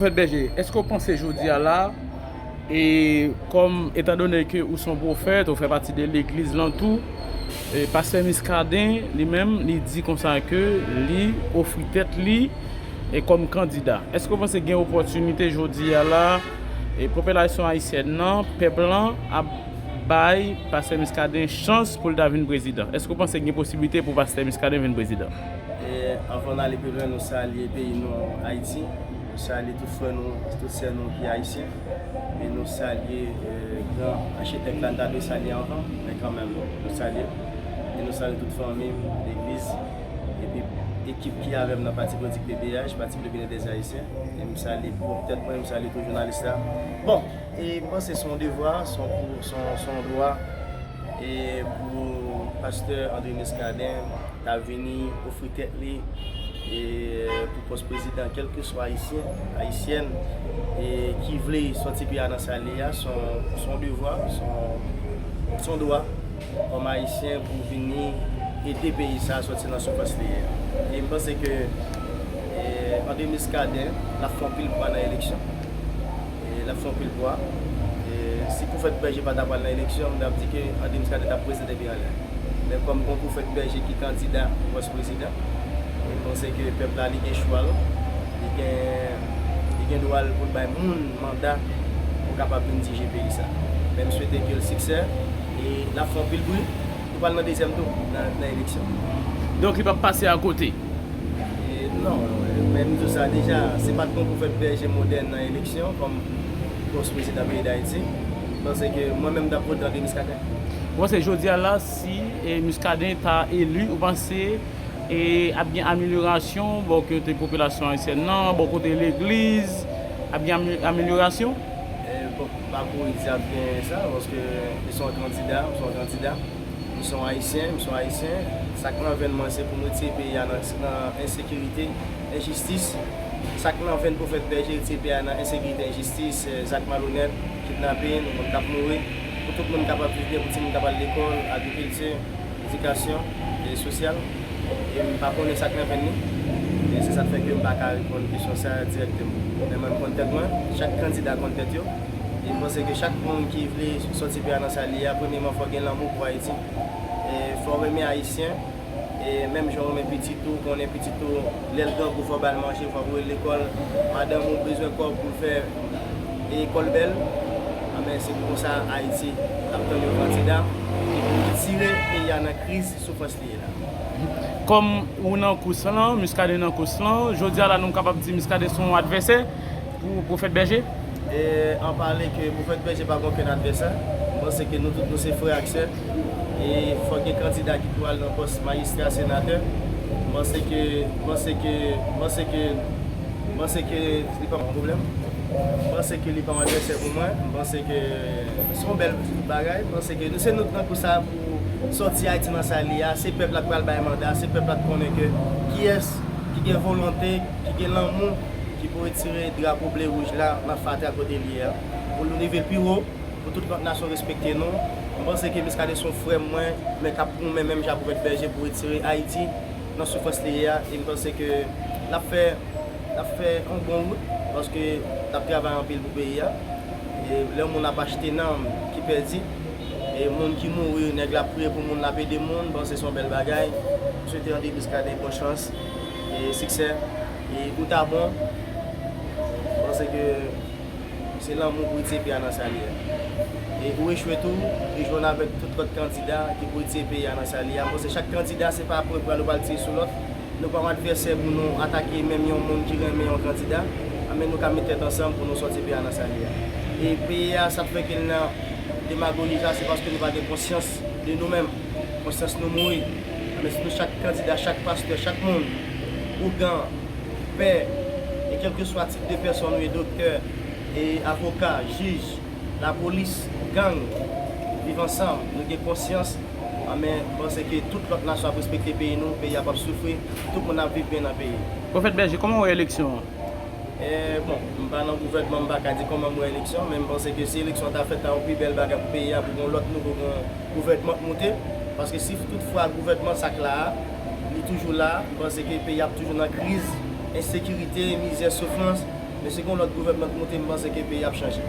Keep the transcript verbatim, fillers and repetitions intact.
Pwofèt Bèje, èske w panse jodi a la, e kòm, etandone ke ou se yon pwofèt, ou fè pati de legliz lan tou, e pastè Muscadin, li menm, li di konsa ke li ofri tèt li e kòm kandida. Èske w panse gen opòtinite jodi a la, e popilasyon ayisyèn nan, pèp lan ap bay pastè Muscadin chans pou l ta vin prezidan? Èske w panse gen posiblite pou pastè Muscadin vin prezidan? E anvan n ale pi lwen, nou salye peyi nou, Ayiti. Nou salye tout frè nou, tout sè nou ki ayisyen. E nou salye e, gran achitèk la, n ta dwe salye anvan, men kanmenm, nou salye l. E nou salye tout fanmi m, legliz, epi ekip ki avè m nan Pati Politik P P H, Pati Politik Inite dè Ayisyen. E m salye pwòp tèt mwen, m salye tout jounalis la. Bon, e m panse se yon devwa, se yon, se yon, se yon dwa e pou pastè André Muscadin ta vini ofri tèt li e pou pòs prezidan, kèlkeswa ayisyen, ayisyèn e ki vle sòti peyi a nan sa l ye a, se yon, se yon devwa, se yon, se yon dwa kòm ayisyen pou vini ede peyi sa a sòti nan soufrans li ye a. E m panse ke e, André Muscadin, l ap fè anpil bwa nan eleksyon. E l ap fè anpil bwa. E si pwofèt Bèje pa ta pral nan eleksyon, m t ap di ke André Muscadin t ap prezante peyi anlè. Men kòm gon pwofèt Bèje ki kandida pou pòs prezidan, e m panse ke pèp la, li gen chwa l, li gen, li gen dwa l pou l bay moun manda pou kapab vin dirije peyi sa. Men m swete ke l siksè e l ap fè anpil bri. Li pral nan dezyèm tou nan, nan eleksyon. Donk li p ap pase akote? E non, men m di w sa deja, si pa t gon pwofèt Bèje modèn nan eleksyon kòm pòs prezidan peyi Dayiti, m panse ke mwen menm m t ap vote André Muscadin. Ou panse jodi a la, si e, Muscadin ta eli, ou panse e, ap gen amelyorasyon bò kote popilasyon ayisyèn nan, bò kote legliz, ap gen ame- amelyorasyon? E, bon, m pa kouri di ap gen sa, paske m se yon kandida, m se yon kandida. M se yon ayisyen, m se yon ayisyen. Sa k nan venn mwen, se pou m retire peyi a nan, nan ensekirite, enjistis. Sa k nan venn pwofèt Bèje, retire peyi a nan ensekirite, enjistis, e, zak malonèt, kidnapin, moun k ap mouri. Pou tout moun kapab viv byen, pou timoun k ap al lekòl, agrikilti, edikasyon e sosyal. E m pa konnen sa k nan venn li. E se sa k fè ke m pa ka reponn kesyon sa a dirèkteman. Men mwen, m konn tèt mwen, chak kandida konn tèt yo. E m panse ke chak moun ki vle sòti peyi a nan sa l ye a, premyèman, fò w gen lanmou pou Ayiti. E fò w renmen Ayisyen. E menm jan w renmen pitit ou, konnen pitit ou, lè l grangou, fò w ba l manje, fò w voye l lekòl. Madanm ou bezwen kòb pou l fè e kò l bèl. Anben, se pou konsa Ayiti ap tann yon kandida ki pou retire peyi a nan kriz soufrans li ye la. Kòm ou nan kous lan, Muscadin nan kous lan, jodi a la nou kapab di Muscadin se yon advèsè pou pwofèt Bèje? E an pale ke pwofèt Bèje pa gen okenn advèsè. M panse ke nou tout nou se frè ak sè. E fòk gen kandida ki pou al nan pòs majistra, senatè. M panse ke, m panse ke, m panse ke, m panse ke li pa yon pwoblèm. M panse ke li pa yon advèsè pou mwen. M panse ke se yon bèl bagay. M panse ke nou se nou k nan kou sa a pou sòti Ayiti nan sa l ye a. Se pèp la k pral bay manda. Se pèp la k konnen ke kiyès ki gen volonte, ki gen lanmou, ki pou retire drapo ble wouj la nan fatra kote l ye a. Pou nou leve l pi wo, pou tout lòt nasyon respekte nou. M panse ke Muscadin se yon frè mwen, men k ap goumen menm jan ak pwofèt Bèje pou retire Ayiti nan soufrans li ye a. E m panse ke l ap fè, l ap fè yon bon wout, paske l ap travay anpil pou peyi a. E lè yon moun ap achte nanm ki pèdi, e moun ki mouri, nèg la ap priye pou moun, l ap ede moun, m panse se yon bèl bagay. M swete André Muscadin bon chans e siksè. E ou ta bon, m panse ke se lanmou pou retire peyi a nan sa l ye a. E ou echwe tou, ou jwenn avèk tout lòt kandida ki pou retire peyi a nan sa l ye a. M panse chak kandida, se pa pran pran nou pral tire sou lòt. Nou pa yon advèsè pou nou atake menm yon moun ki renmen yon kandida. Anben nou ka met tèt ansanm pou nou sòti peyi a nan sa l ye a. E peyi a, sa k fè ke l nan demagoji sa, se paske nou pa gen konsyans de nou menm. Konsyans nou mouri. Anben si nou chak kandida, chak pastè, chak moun, ougan, pè, e kèlkeswa tip de pèsòn ou ye, doktè, e avoka, jij, lapolis, gang, viv ansanm, nou gen konsyans, anben m panse ke tout lòt nasyon ap respekte peyi nou, peyi a p ap soufri, tout moun ap viv byen nan peyi. Pwofèt Bèje, kòman w wè eleksyon an? E, bon, m pa nan gouvènman, m pa ka di kòman m wè eleksyon, men m panse ke si eleksyon an ta fèt, ta yon pi bèl bagay pou peyi a, pou gon lòt nouvo gon gouvènman k moute. Paske si toutfwa gouvènman sa k la a, li toujou la, m panse ke peyi a ap toujou nan kriz, ensekirite, mizè, soufrans. Men si gen yon lòt gouvènman k moute, m panse ke peyi ap chanje.